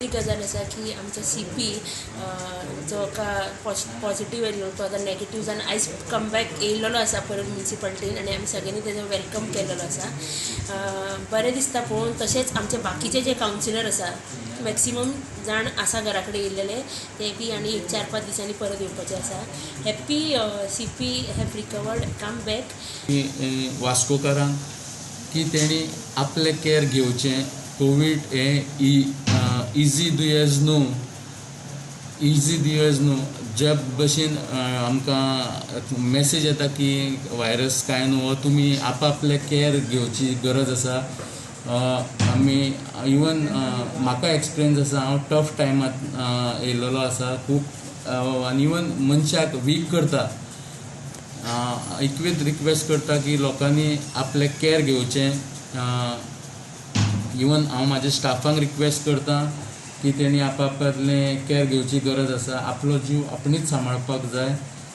गजाल आसा की आमचो सीपी जो का पॉझिटिव्ह येयल्लो तो आतां नेगेटीव जावन आयज कमबॅक येयल्लो आसा परत मुन्सिपाल्टीन आनी आमी सगळ्यांनी तेजो welcome केलेलो आसा. बरें दिसता पळोवन. तशेंच आमचे बाकीचे जे कावन्सिलर आसा, मॅक्सिमम जाण आसा घरा कडेन येयल्लेले, ते बी आनी एक 4-5 दिसांनी परत येवपाचे आसा. Happy CP have recovered, come back. वास्कोकारांक की तेणी आपलें केअर घेवचें. कोवीड हें इजी दुयेंस न्हू, इजी दुयेंस न्हू. जे भशेन आमकां मॅसेज येता की व्हायरस कांय न्हू हो, तुमी आपआपलें केअर घेवची गरज आसा. आमी इवन म्हाका एक्सपिरियन्स आसा, हांव टफ टायमात येयलेलो आसा खूब आनी इवन मनशाक वीक करता. एकवेत रिक्वेस्ट करता की लोकांनी आपलें केअर घेवचें. इवन हांव म्हाज्या स्टाफांक रिक्वेस्ट करता की तेणी आपआपलें केअर घेवची गरज आसा. आपलो जीव आपणीच सांबाळपाक जाय.